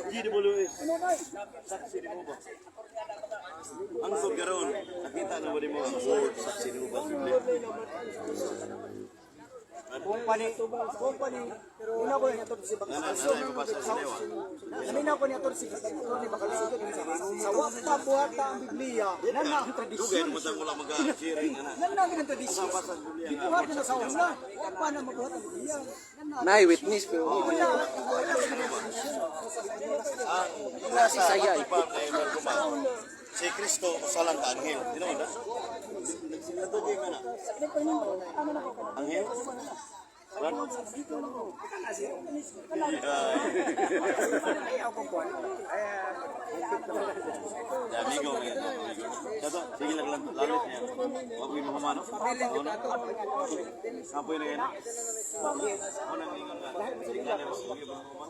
GWS. Saksi nimo ba? Ang karon, nakita na ba nimo ang word "saksi nimo ba" sa Biblia? Company, company, una ko ni ato si Nga na, na, mabasa sa lewa. Naminaw ko ni ato si Tony Bakalusog sa wa pa buhata ang Biblia. Nana ang Dugay tradisyon. naman sa wala mag-sharing ana. Nana ang tradisyon. Gibuhat na sa una. Wa pa na mabuhat ang Biblia. Nana. Nay witness pero Wala, wala ang tradisyon. Ang sa Isaya kay Marcuma. Si Kristo usa lang ka anghel. Tinuod na? Nagsinadto gyud nga na. Anghel? Brad? Yeah. Amigo, amigo. Kato, sige lang lang, lalit niya. Wag mo humano. Ano? Kapoy na yan. Ano ang ingon nga? Sige lang, wag mo humano.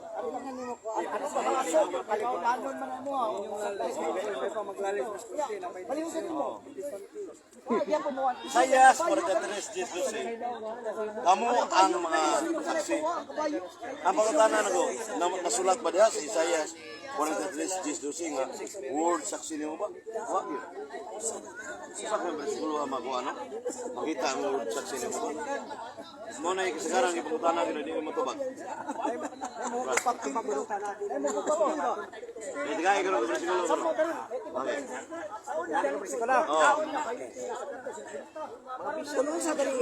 Kalikutanon man mo. Baliw mo. Isaias 43, 12. Kamo ang mga saksi. Ang pangutana nako, na, nasulat ba diha sa Isaias 43, 12 nga word "saksi" nimo ba? Wa gyud. Sa kang bersikulo ang makuha no? Makita ang word "saksi" nimo ba? Mo na kasagaran ipangutana gyud, di mo matubag. Eh, tigay ko ng bersikulo, bro. Okay. Oh. Kung sa dali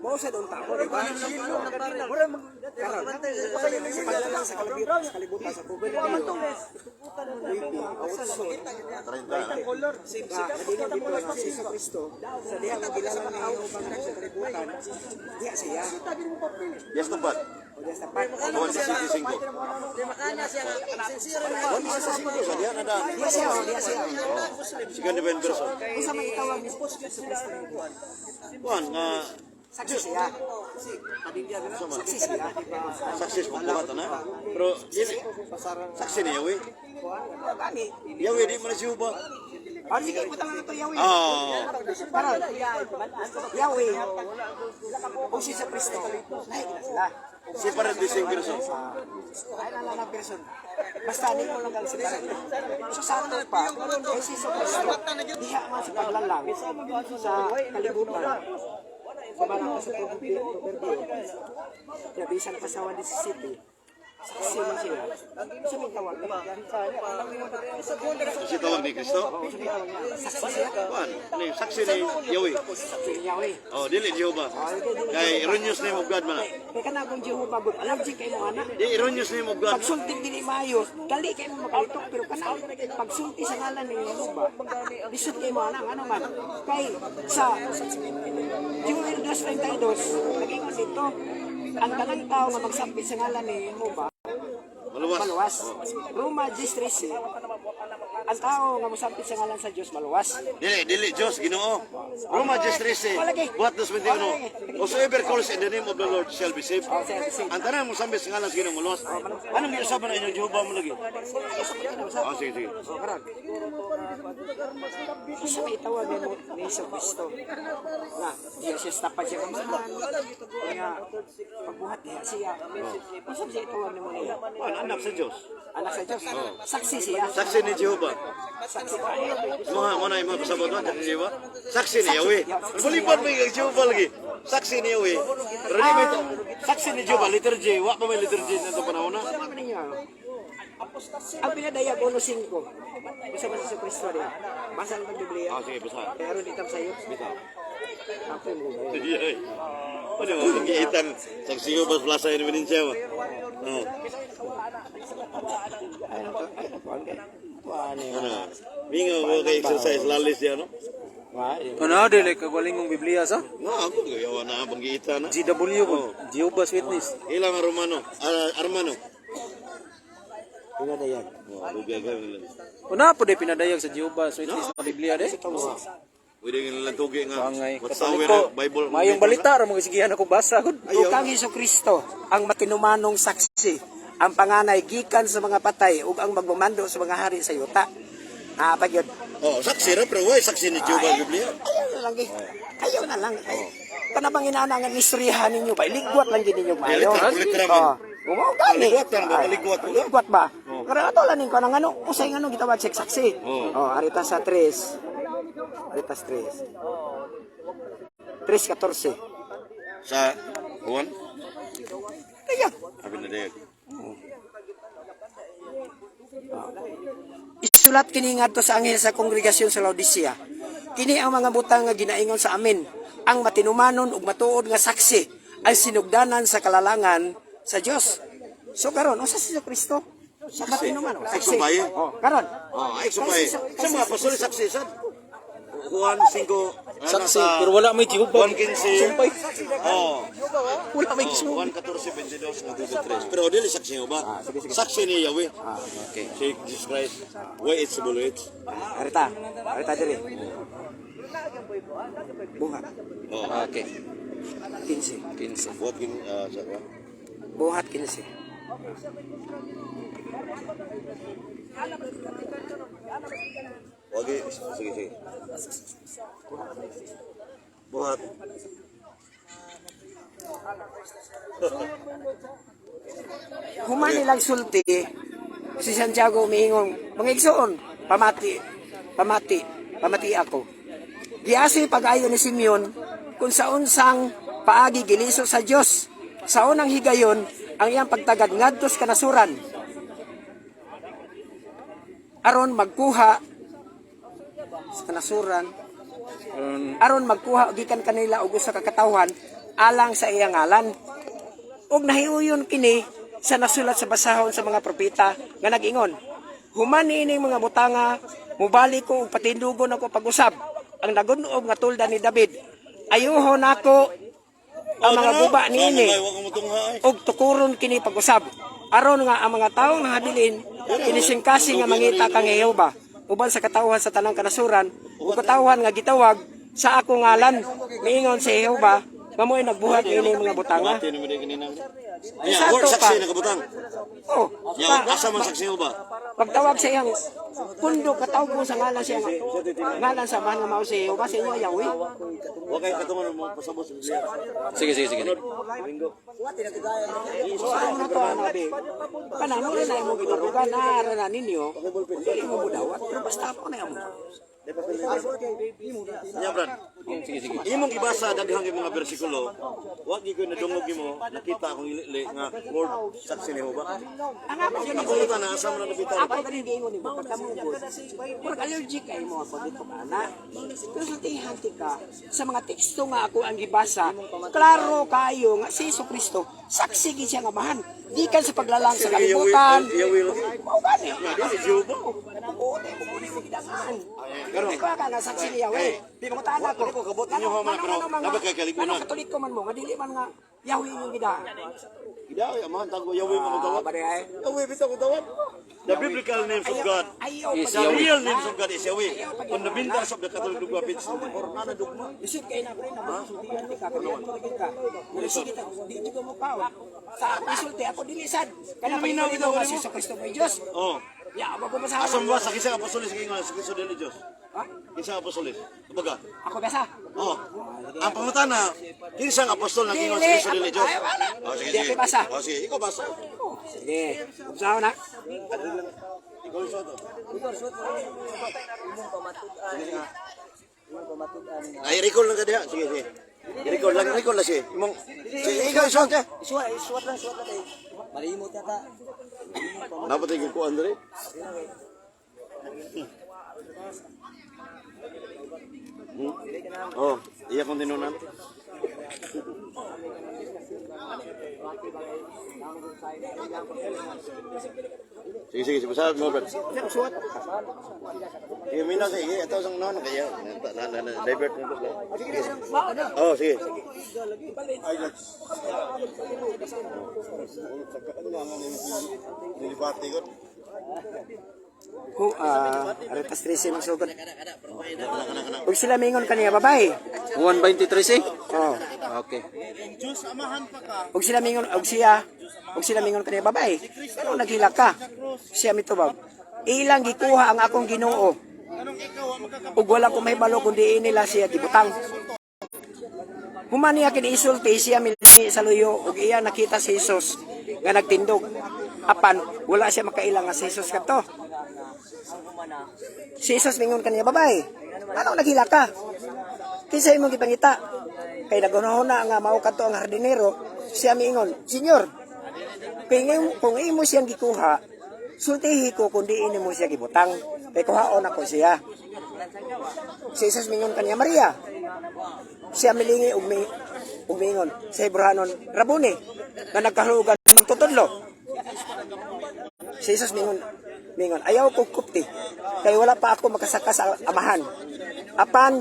mo sa doon tao, di ba? Karon, sa paglalang sa kalibutan, sa kalibutan sa Proverbio 28. 30. Nga, nadingon dito nga si Jesu Kristo, sa diha nga gilalang ni Jehova nga sa kalibutan, diha siya. Yes, tupad. O diha sa part. Juan 17:5. Juan 17:5 sa diha na daan. Diha siya, o, diha siya. Second divine person. Unsa may itawag ni Jesu Kristo nimo? Juan nga Saksi siya. Saksi siya. Saksi sa pagbuhat na. Pero dili saksi ni Yahweh. Gani. Yahweh di man siya ba? O sige, butang ito Yahweh. Oh. Karon, Yahweh o si Jesu Kristo, lahi na sila. Separate the same person. Ay, lang lang person. Basta ni mo lang ang separate. So sa ato pa, kay si Jesu Kristo, diha man sa paglalang sa kalibutan. Kumara ko sa Proverbio, Proverbio. Kaya bisan pa sa 1:17, saksi man siya. Sa may tawag niya. Si tawag ni Kristo. Sa may tawag niya. Saksi siya. Juan, ni saksi ni Yahweh. Saksi ni Yahweh. Oh, dili Jehovah. Kay erroneous name of God man. Kaya ka na kung Jehovah God, allergic kay mo anak. Di erroneous name of God. Pagsulti dili maayo, dali kay mo makalitok, pero kanang pagsulti sa ngalan ni Jehovah, lisod kay mo anak, ano man. Kay sa Joel 2:32, nag-ingon dito, ang tanang tao nga magsampit sa ngalan ni Jehovah, Maluwas. maluwas. Roma 10:13, ang tao nga mosampit sa ngalan sa Dios maluwas. Dili, dili Diyos, Ginoo. Roma 10:13, buhat 2:21. "Whosoever calls in the name of the Lord shall be saved." Ang tanan mo sambit sa ngalan sa Ginoo maluwas. Anong giusapan na inyong Jehovah mo lagi? Oh, sige, sige. O karon. Sa may tawag nimo ni Jesu Kristo. Nga, diya siya sa tapad siya kamahan. Nga, pagbuhat diha siya. Unsa siya itawag nimo niya? Juan, anak sa Diyos. Anak sa Dios. Saksi siya. Saksi ni Jehovah. Saksi. Mga mo na yung mga pasabot mo, saksi ni Jehovah. Saksi ni Yahweh. Balibad mo yung Jehovah lagi. Saksi ni Yahweh. Pero di may saksi ni Jehovah, letter J. Wa pa may letter J na ito panahon na. Ano ninyo? Ang pinadayag 1.5. Bisa ba si Kristo diha? Basa lang ang Biblia. Ah, sige, basa. Pero dito sa iyo. Bisa. Ako mo. Iya. Ano mo, magiitan. Saksi ko ba plaza in Valencia ba? Oh. Ay, nako, ay, nako, ang kuan. Ano? Mingaw mo kay exercise lalis diya, no? Ano, dili kagaling mong Biblia sa? No, ako gayawa na ang giitan na. GW ko, Jehovah's Witness. Ilang ang Romano? Ah, Armano. Pinadayag. Oh, bugay kayo nila. Una po de pinadayag sa Jehovah's Witness na Biblia de. Pwede nga nilang tugi nga. Angay What's our Katoliko. Bible? Mayong balita ra mo gisigihan ako basa gud. Ug kang Hesus Kristo ang matinumanong saksi, ang panganay gikan sa mga patay ug ang magmamando sa mga hari sa yuta. Ah, pagyud. Oh, saksi ra pero way saksi ni Jehovah ang Biblia. Ayaw na lang eh. Ayaw na lang. Ay, kanabang inana nga istoryahan ninyo ba? Iligwat lang gid ninyo maayo. Litra, litra man. Oh. Umaw gani. Ligwat lang ba? Maligwat ko. Ligwat ba? Pero ato lang ko nang ano, usay nga ano gitawag sa saksi. Oh, arita sa 3. Aritas 3. 3:14. Sa Juan, Kaya abi na dayag. Isulat kini ngadto sa anghel sa kongregasyon sa Laodicea. Kini ang mga butang nga ginaingon sa amin, ang matinumanon ug matuod nga saksi ang sinugdanan sa kalalangan sa Dios. So karon unsa si Kristo? Saksi. Matinumanon, saksi. Sumpay. Oh, karon. Oh, ay sumpay. Sa mga apostol saksi sad. Juan 5 ano, Saksi, pero wala may Jehovah. Juan 15. Sumpay. Oh. Wala may Oh, Jehovah. Juan 14, 22, 23. Pero dili saksi ba? Saksi ni Yahweh. Okay. Si Jesus Christ. Way it's bullet. Arita, arita diri. Buhat Oh, Okay. 15. 15. Buhat kin sa Juan. Buhat 15. Wagi, sige sige. Buhat. Human nilang sulti, si Santiago umiingon, mga igsoon, pamati, pamati, pamati ako. Giasi pag-ayo ni Simeon, kung sa unsang paagi giliso sa Dios. Sa unang higayon, ang iyang pagtagad ngadto sa kanasuran. Aron magkuha sa kanasuran, aron magkuha og gikan kanila og usa ka katawhan alang sa iyang ngalan. Ug nahiuyon kini sa nasulat sa basahon sa mga propeta nga nag-ingon, human niining mga butanga, mubalik ko ug patindugon ako pag-usab ang nagunob nga tulda ni David. Ayuhon nako ang mga guba niini Wa ko mutungha ay. ug tukuron kini pag-usab aron nga ang mga tawo nga habilin kinisingkasi nga mangita kang Jehova uban sa katawhan sa tanang kanasuran ug katawhan nga gitawag sa ako ngalan. Miingon si Jehova nga mo'y nagbuhat niini mga butanga. Pamati ni mo din kanina. Sa Yeah, word ato pa. saksi nakabutang. Oh, Ya, asa man saksi ba? pagtawag sa iyang pundo katawag mo sa ngalan siya ngalan sa man nga mao si Jehova sa inyo Yahweh. Wa kay katungan mo pasabot sa Biblia. Sige, sige, sige. Linggo. So ano na to ano be? Kana mo rin na imong gibarugan na ara na ninyo. Dili mo mudawat pero basta ako na imo. Nya Brad. Sige, sige. Imong gibasa daghang yung mga bersikulo. Wa gyud ko nadungog nimo nakita akong ilili nga word saksi ni ba? Ang ako gani Ako na asa man na nakita. ako gani giingon nimo pagkamugod. Murag allergic kay mo ako dito ka na. Pero sa tihanti ka sa mga teksto nga ako ang gibasa, klaro kayo nga si Jesu Kristo saksi gid siya nga mahan. Gikan sa paglalang sa kalibutan. Yahweh lagi. Mao gani. Nga dili Jehovah. Puti mo kunin mo gidangan. Karon. Ikaw ka nga saksi niya, we. Di mo taan ako. Dili ko kabot inyo ha, man, pero dapat kay kaligunan. Ano Katoliko man mo, nga dili man nga Yahweh yung gidaan. Gidaw amahan tago Yahweh mo tawag. Ba ay? Yahweh bitaw ko tawag. The biblical names of God. Ayaw Is pag The Yahweh. real names of God is Yahweh. Fundamentals of the Catholic Dogma page 24 na dogma. Isip kay na pre na sultihan ka kaya mo lagi ka. Mura sige ta, di ko mo kaon. Sa ako isulti ako dili sad. Kana pa ikaw nga si Jesu Kristo may Dios. Oh. Ya, ako ko masawa. Asa mo ba sa kisang apostolis kay nga sa Kristo dili Dios? Ha? Kisang apostolis. Kumbaga. Ako basa. Oh. Ang pangutana, kinsang apostol na kingon sa Dili, Kristo dili Dios? ay, wala. Oh, sige, Di sige. ako basa. Oh, sige, ikaw basa. Sige. Usaw na. Ikaw yung soto. Ay, recall lang ka diha. Sige, sige. Recall lang, recall lang siya. Imong, sige, ikaw yung soto. Suwat, suwat lang kay. Malimot na ta. Dapat ay kukuan diri. Oh, iya kong tinunan. Sige, sige, sige. Basta mo, Brad. Suwat. Sige, mina, sige. Ito ang noon. Kaya, na, na, na, divert mo. Sige. Oh, sige. Nilibati ko. Hu, aretas 13 magsugod. Ug sila mingon kaniya babae. Juan 23 eh. Oh. Okay. Ug sila mingon og siya, ug sila mingon kaniya babae. Pero naghilak ka. Siya mitubag. Ilang gikuha ang akong Ginoo. Ug wala ko mahibalo kung diin nila siya gibutang. Human niya kiniisulti, siya milingi sa luyo ug iya nakita si Jesus nga nagtindog. Apan wala siya makaila nga si Jesus kadto. Si Jesus mingon kaniya, "Babay, ano naghila ka? Kinsa imong gipangita?" Kay nagunahuna nga mao kadto ang hardinero, siya miingon, "Senyor, kung imo siyang gikuha, sultihi ko kung diin nimo siya gibutang. Kay kuhaon ako siya." Si Jesus mingon kaniya, "Maria." Siya milingi ug miingon sa Hebrehanon, "Rabuni," nga nagkahulugan magtutudlo. Si Jesus mingon, "Ayaw ko kupti, kay wala pa ako makasaka sa amahan. Apan,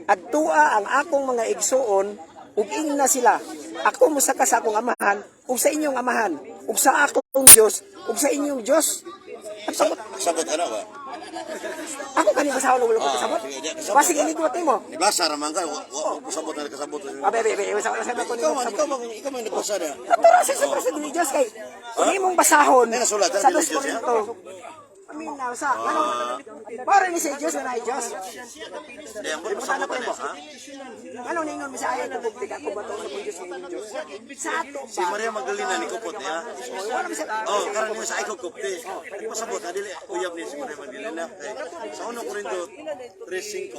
adtua ang akong mga igsuon, ug ingna sila, ako mosaka sa akong amahan, ug sa inyong amahan, ug sa akong Dios, ug sa inyong Dios." Ang sabot, Sabot ano ba? Ako kani basahon og wala ko kasabot. Sige, di, kasabot. Basig inigot nimo. Nibasa ra man ka, wa ko sabot na kasabot. Abe, abe, abe, sa sa ko Ikaw nimo man, kasabot. ikaw man nagbasa niya. Natural si Kristo dili Diyos kay kung imong basahon May nasulat, sa dili Dos Diyos, ya? Corinto. Amin na sa ano para ni sa Diyos nga naay Diyos. Di ang pasabot na ha? Ano ningon mo sa ayaw ko bukti ako ba to sa Diyos nga inyong Diyos? Sa ato Si ba? Maria Magdalena ni kupot niya. Wala man siya. Oh, karon mo sa ay kupte. Pasabot na dili uyab ni si Maria Magdalena. Kay sa 1 Corinto 3:5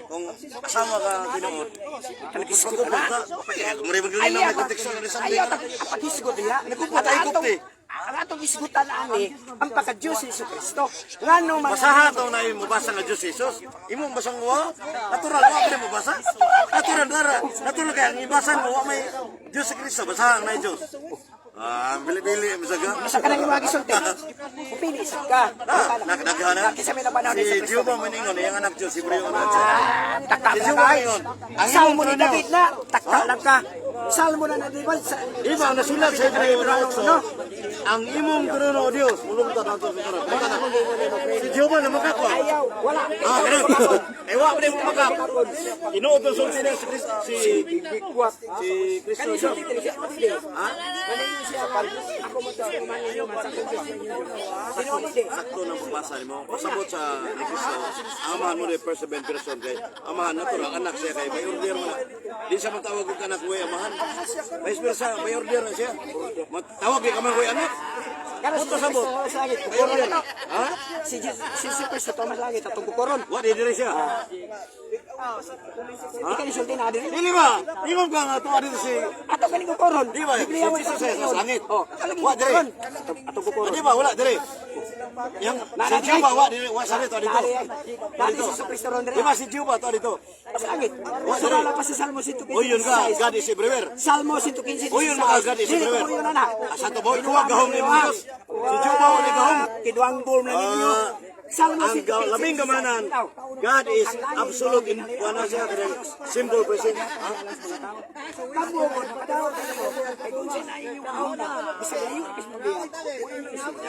kung asawa ka tinuod, Naghisgot kupot na. ka. Maria Magdalena may konteksto na Sunday. Ayaw ta paghisgot niya. Nagkupot ay kupte. Ang atong hisgutan ani ang pagka-Diyos ni Kristo. Ngano man Basaha to na mo basa nga Diyos Jesus. Imo basang wa? Natural wa pa mo basa? Natural dara. Natural kay ang ibasan mo wa may Diyos sa Kristo basahan na Diyos. Ah, bili-bili masaga. Sa kanang imong gisulti. Pupili ka. Ah, nagdaghana. Kinsa may nabanhaw ni Si Kristo. Jehovah maningon iyang anak Diyos, si Hebreo anak Diyos. Ah, taka Si lang Jehovah ka. ingon, ang Salmo imong ni trono. David na, taka lang ka. Salmo na na di ba? Di ba ang nasulat sa Hebreo 8, ang imong trono o Diyos, mulong ta nato sa trono. Si Jehovah na makakwa. Ayaw, wala. Ah, ganun. Eh, wa pa rin mo makak. Tinuod ang sulti niya si Kristo, si si Kristo. Kani sulti dili siya. Ha? Kani siya pag ako mo to man ninyo man sa akong Diyos ninyo. Tinuod di. Sakto ng pagbasa nimo. Pasabot sa ni Kristo. Ang amahan mo ni first seven person kay amahan natural anak siya kay may order man. Di siya matawag og anak way amahan. Vice versa, may order na siya. Matawag di ka man way anak. Kana si Punta sabot. Kristo sa langit. May order. Ha? Si Kristo Thomas langit atong kukoron. Wa di diri siya. Di kani sulti na diri. Dili ba? Ingon ka nga tuwa dito si Ato kani kukoron. Di ba? Biblia mo Si Jesus sa langit. Oh, lagi Wa diri. kukoron. Atong kukoron. Di ba wala diri? Yang si Jehovah wa diri wa sa dito dito. Dali si Kristo ron diri. Di ba si Jehovah tuwa dito? Sa langit. Wa diri. Sura pa sa Salmo 115. Uyon ka, God is everywhere. Salmo 115. Uyon maka God is Dili everywhere. ko uyon na. Asa to ba? Ikaw ang gahom ni Diyos. Si Jehovah wala gahom. Kiduanggol na ninyo. Ah, Salmo ang 115. labing gamanan, God is absolute in wala siya kanang simple present. Ha? Kamo mo daw kay kung sa inyong kauna bisag layo kay mo.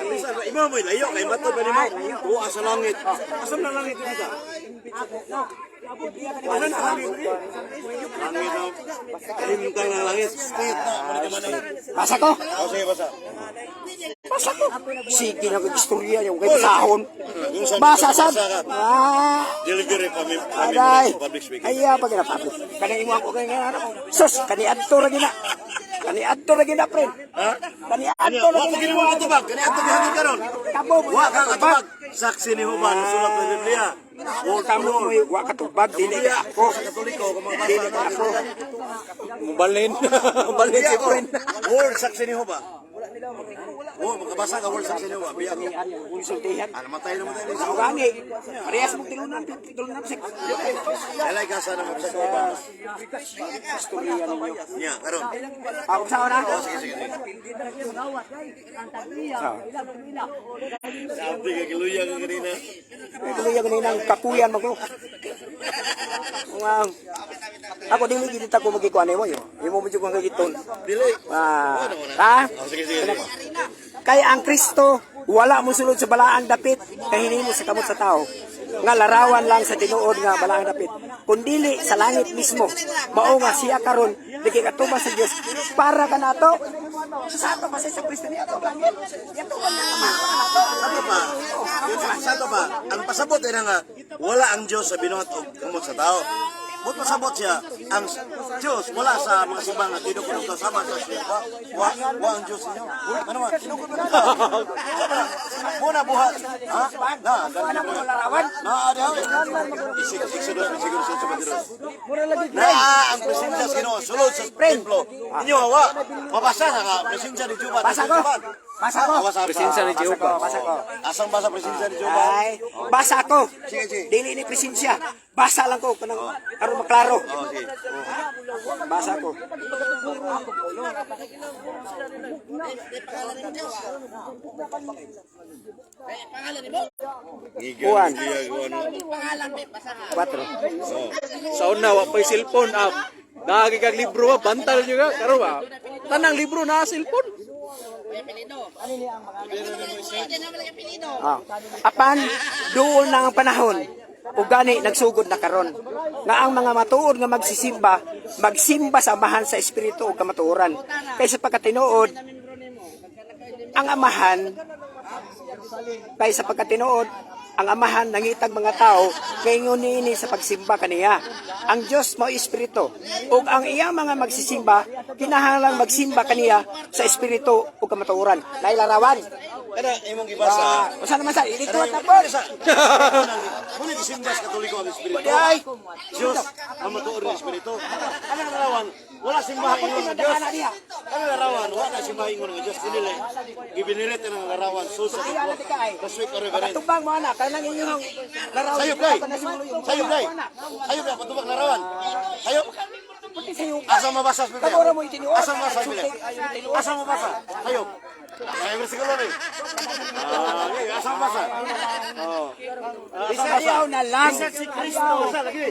Bisan ba imo mo layo kay bato pa nimo. Tuwa sa langit. Asa na langit dito? Asa na langit? Langit no. Kalimtang ng langit. Straight na mo ni man. Basa ko. Oh, sige basa. Basa ko. Sige na kong istorya yung kay basahon. Yung sa- Basa sad. Basa ka. Ah. Delivery pa mi Aday. public speaking. Ay, pag na public. Kani imo ako kay nga ano. Sus, kani adto ra gina. Kani adto ra gina, friend. Ha? Kani Ano, adto ra wa gina. ko gini mo katubag. Kani ato gihangin karon. Kamo mo Wa ka katubag. Saksi ni Human sulat sa Biblia. Word Kamo for mo word. wa katubag dili Biblia ka ako. Sa Katoliko kung Dili mabasa ka ako. Mubalin. Mubalin si friend. Word saksi ni Huba. Oh, makabasa ka word saksi ni Huba. Biya ko. Insultihan. Ah, namatay naman tayo. Ako gani. Parehas mong tilunan, tilunan sa Alay ka sana mabasa ka Huba. istorya ninyo. Nya, karon. Ako sa una. Oh, sige, sige, sige. Sabi ka giluya ka kanina. Tuloy ako nang kakuyan mo ko. Nga ako dili gid ta ko magikuan nimo yo. Imo mo jud kong kagiton. Dili. Ah, ha? Oh, sige, sige, sige. Kay ang Kristo wala mo sulod sa balaang dapit kay hinimo sa kamot sa tao nga larawan lang sa tinuod nga balaang dapit kundili sa langit mismo, mao nga siya karon nakikatubang sa Dios para kanato. So sa ato pa sa Hesus Kristo niya ato langit. Yato man ang Amahan nato. Sa to pa, sa to pa, ang pasabot ay na nga, wala ang Diyos sa binuhat o kamot sa tao. But pasabot siya, ang Diyos wala sa mga simbang nga tinukulong to sama sa siya. Wa, wa ang Diyos ninyo. Ano man, tinukulong to. Muna buhat. Ha? Na, Ano mo larawan? Na, adi ha. Isig, Exodus, siguro sa 22. Na, ang presensya sa Ginoo sulod sa templo. Inyo wa. Mabasa na nga presensya ni Jehova. Basa ko. Basa ko. Presensya ni Jehova. Basa ko. Asang basa presensya ni Jehova? Ay, basa ko. Sige, sige. Dili ni presensya. Basa lang ko kanang aron maklaro. Oh, sige. Basa ko. Juan. 4. Sa una, wa pa'y cellphone app. Naagi kag libro, ah, bantal nyo ka. Karon ba? Tanang libro na cellphone. Ah. Apan duol na ang panahon ug gani nagsugod na karon nga ang mga matuod nga magsisimba magsimba sa Amahan sa espiritu ug kamatuoran kaysa pagkatinuod ang Amahan kaysa pagkatinuod ang Amahan nangitag mga tao kay niini sa pagsimba kaniya. Ang Dios mao espiritu ug ang iyang mga magsisimba kinahanglang magsimba kaniya sa espiritu ug kamatuoran. Nailarawan. Kada imong gibasa. Usa naman sa ilituat na po. Muna gisimba sa Katoliko ang Espiritu. Ay! Diyos ang matuod ng Espiritu. Ano larawan? Wala simbahan ingon nga Diyos. Ano larawan? Wala simbahan ingon nga Diyos. Dinili. Gibinilit ang larawan. Sus sa Ay, ala ka ay. Kaswik o reverend. Tubang mo ana kanang inyong larawan. Sayop day. Sayop day. Sayop day. Patubak larawan. Sayop. Puti sayo. Asa mabasa sa Biblia? Kamura mo itinuod. Asa mabasa sa Biblia? Asa mabasa? Sayop. Ay, versikulo rin. Ah, okay. Asa mabasa? Oh. Asa mabasa? Ayaw na lang. Si Kristo. Asa lagi?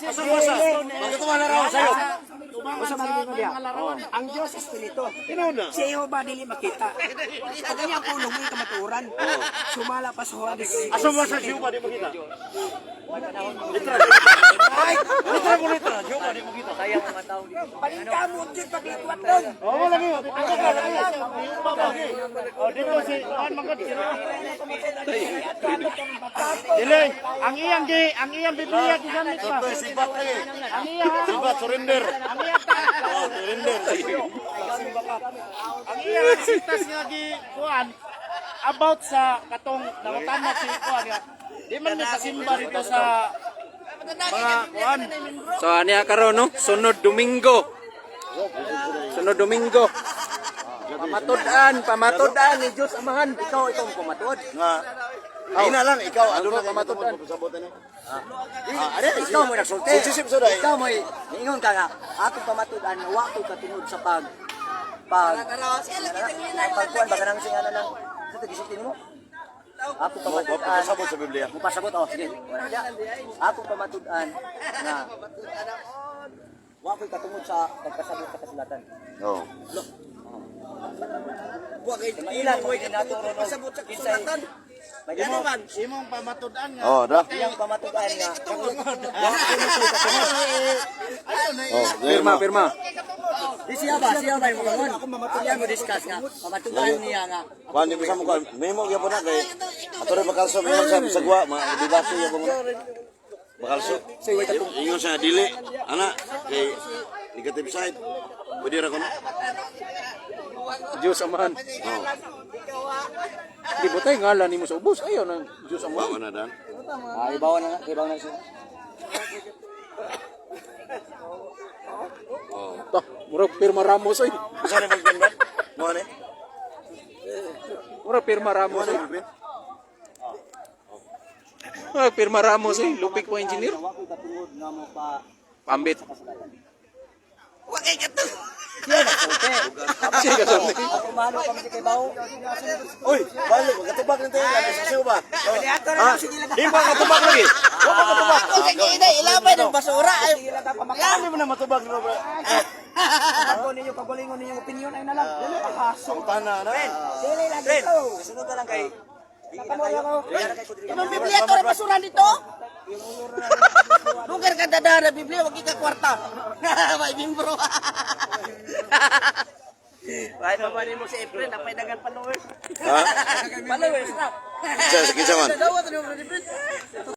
Asa mabasa? Magkatuwa larawan sayop. Usa man mo diya. Ang Dios espiritu. Tinuod na. Si Jehova dili makita. Ang kanyang pulong mo kamatuoran. Sumala pa sa Juan. Asa mabasa si Jehovah di makita? Literal. Ay, literal mo literal. Jehovah di makita. Paningkamot jud paglikwat nun. Oh, lagi. Ano ka lagi? Lagi. Oh, dito si Juan Mangkot. Dili, ang iyang Biblia gigamit pa. Ito sibat lagi. Ang iyang Sibat surrender. ang iyang Oh, surrender. ang iyang sitas nga gi kuan about sa katong nangutana si kuan nga. Di man mi kasimba dito sa mga kuan. So ani karon no, sunod Domingo. Sunod Domingo. Pamatud-an, pamatud-an ni Dios Amahan. Ikaw ikaw ang pamatuod. Nga. Ay na lang ikaw aduna kay pamatud-an. Pasabotan ni. Ah, are Ikaw mo nagsulti. Si Joseph Soday. Ikaw mo niingon ka nga akong pamatud-an nga wa ko katinod sa pag pag pagkuan ba kanang singana ng sa gisulti nimo? Ako pamatud-an. Pasabot sa Biblia. Mupasabot oh sige. Wala na. Akong pamatud-an nga wa ko'y katungod sa pagpasabot sa kasulatan. Oo. Mailan mo ginaturo pasabot sa kasulatan. May Imong pamatud-an nga Oh, da. iyang pamatud-an nga Oh, Pirma, pirma. Di siya ba? Siya ba yung mabangon? Siya mo discuss nga. Pamatuan niya nga. Kuan di bisa mo kuan. Memo gyapon na kay ato rin bakalso memo sa bisagwa ma debate gyapon mo. Bakalso. Ingon sa dili ana kay negative side. Pwede ra kono. Dios Amahan. Oh, Di ba tayo ngalan nimo sa ubos? Ayaw ng Dios Amahan. wa na dan. Ah, ibaw na ibaw na siya. Ta, murag pirma Ramos ay. Asa ni magpin ba? Mo ani? Murag pirma Ramos Mo ay. ni magpin? Murag pirma Ramos ay. Lupik po engineer. Wa ko'y katungod nga mo pa Pambit. Siya nagsulti. Siya kasulti. Ako mahalo pa man kay Bao. Uy, balo katubag nito yung ano sa ba? Ha? Di ba katubag lagi? Wa pa katubag. Ilabay ng basura. Ay, Kami mo na matubag no bro. Ako ninyo kagalingon ninyong opinion ay na lang. Dili pahaso. Tana na. Dili lang dito. Sunod na lang kay Nakamura ko. Imong Biblia to rin basura dito. Lugar ka dadara Biblia, wag ka kwarta. May bimbro. Ay, papanin mo si Efren, napay dagan followers. Ha? Followers na. Kinsa man? Dawat ni Efren.